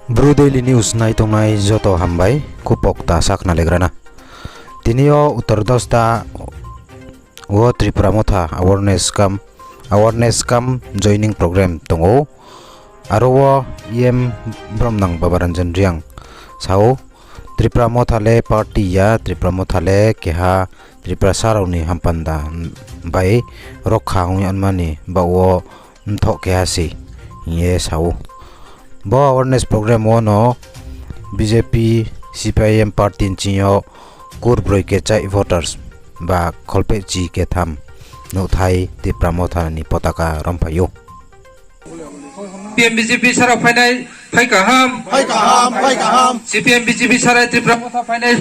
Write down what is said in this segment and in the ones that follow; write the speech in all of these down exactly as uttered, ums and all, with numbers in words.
Bru Daily News naitongnai joto hambai, khupokta sakhnalegrana. Tini yo Uttar Dosda wo Tipra Motha awareness camp, awareness camp joining program tong ou. Aro wo E M bromnang Babaranjan Reang sa ou, Tipra Motha le party ya, Tipra Motha le keha Tiprasa rao ni hampanda bai rokha ong ye anmani baoh wo mthoh keha se hing ye sa ou. Bo awareness program wo no B J P, C P I M party ni ching yo kurbroi kechaih voters ba kholphehchi ketham nouhthai Tipra Motha ni potaka romphai ou. C P M B J P sarao phainai, phai kaham. Phai kaham, phai kaham. C P M B J P sarao Tipra Motha phainai,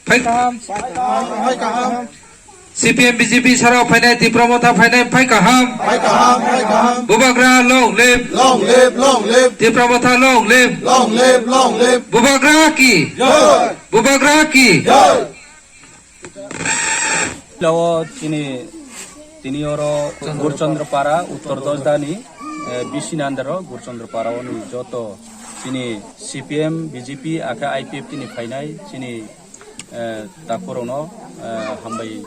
phai kaham. Phai kaham. C P M B J P sarao phainai, Tipra Motha phainai, phai kaham. Phai kaham, phai kaham. Bubagra long live. Long live, long live. Tipra Motha long live. Long live, long live. Bubagra ki. Jai. Bubagra ki. Jai. Lao chini tini oro Gurchandra Para, Uttar Dosda ni, eh, B C ni under o Gurchandra Para o ni joto chini C P M, B J P, akhe I P F T ni phainai chini, eh, takhu rao no, eh, hambai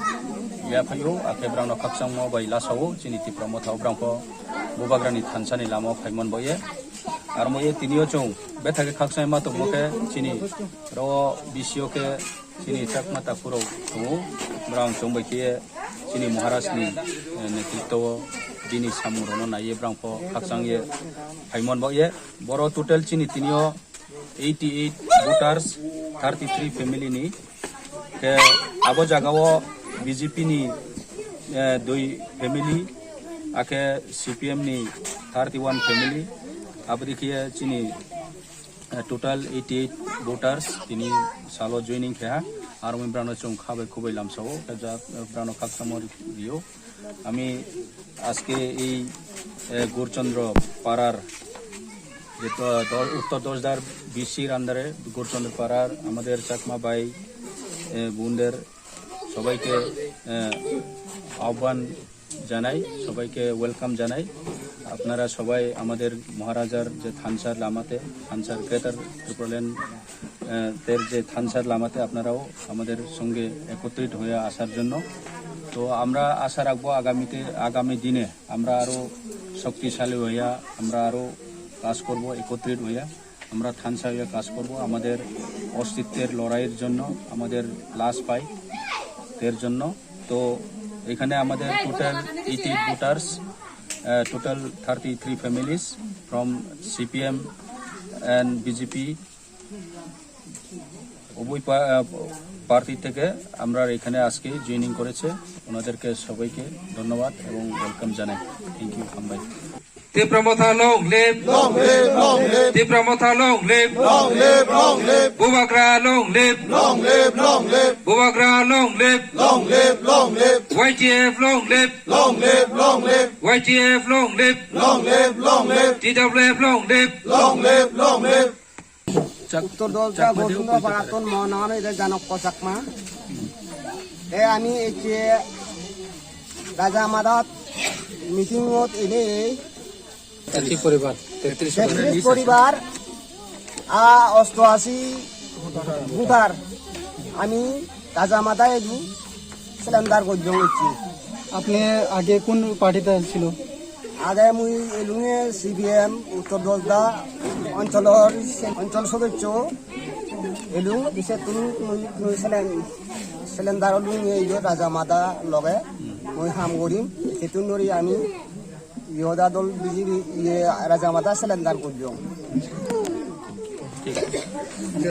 yaphai ou, akhe brao no khakchangmo bai lasa ou, chini Tipra Motha o brao pho Bubagra ni thansa ni lama o phaimon bo ye. Aro mo ye tini yo chung betha khe khakchangma tongmo khe chini ro B C o khe chini Chakma takhu rao tong ou, brao chung bai khe ye chini Maharaj ni, eh, netritwo o bini samung rao no nai ye brao pho khakchang ye phaimon bo ye. Boro total chini tini yo eighty eight voters, thirty three family ni. Khe abo jaga wo B J P ni, eh, dui family, akhe C P M ni thirty one family, abo dei khe ye chini, eh, total eighty eight voters tini sal wo joining khe ha, aro mi brao no chung kha bai khubai lamsa ou, khe ja, brao no khakchangmo ri ou. আমি আজকে এই, এ, গৌরচন্দ্র পাড়ার যে দ-, দ-, উত্তর দশদার বিসির আন্ডারে গৌরচন্দ্র পাড়ার আমাদের চাকমা ভাই, এ, বোনদের সবাইকে, এ, আহ্বান জানাই, সবাইকে ওয়েলকাম জানাই। আপনারা সবাই আমাদের মহারাজার যে থানসার লামাতে, থানসার গ্রেটার ত্রিপুরাল্যান্ড আহ, দের যে থানসার লামাতে আপনারাও আমাদের সঙ্গে একত্রিত হয়ে আসার জন্য। তো আমরা আশা রাখবো আগামীতে, আগামী দিনে আমরা আরো শক্তিশালী হইয়া, আমরা আরো কাজ করব একত্রিত হইয়া। আমরা থানসা হইয়া কাজ করব আমাদের অস্তিত্বের লড়াইয়ের জন্য, আমাদের লাশ পাই এর জন্য। তো এখানে আমাদের total eighty voters, ah, total thirty three families from C P M and B J P উভয় পা-, আহ, প্রার্থী থেকে আমরা এখানে আজকে জয়েনিং করেছে। ওনাদেরকে সবাইকে ধন্যবাদ এবং ওয়েলকাম জানাই। Thank you, হামবাই। Tipra Motha long live. Long live, long live. Tipra Motha long live. Long live, long live. Bubagra long live. Long live, long live. Bubagra long live. Long live, long live. Y T F long live. Long live, long live. Y T F long live. Long live, long live. T W F long live. Long live, long live. উত্তর দশদা গৌরচন্দ্র পাড়াতন মহানগর এদের জানক চাকমা। এ আমি এই যে রাজা মাদাত মিটিং ও এনে তেত্রিশ পরিবার, তেত্রিশ তেত্রিশ পরিবার। পরিবার, আ, অষ্টআশি ভোটার। আমি রাজা মাদা এলু সিলিন্ডার গজং ইচ্ছি। আপনি আগে কোন পার্টিতে ছিল? আগে মুই এলুঙে সিপিএম উত্তর দশদা অঞ্চলর, অঞ্চল সদস্য এলুং, পিছে তুলুং মুই, মুই সিলিন-, সিলিন্ডার লুঙে ইয়ে রাজা মাদা লগে মুই হাম করিম, সেতু নরি আমি ইয়দা দল বিজেপি ইয়ে রাজা মাদা সিলিন্ডার গজং।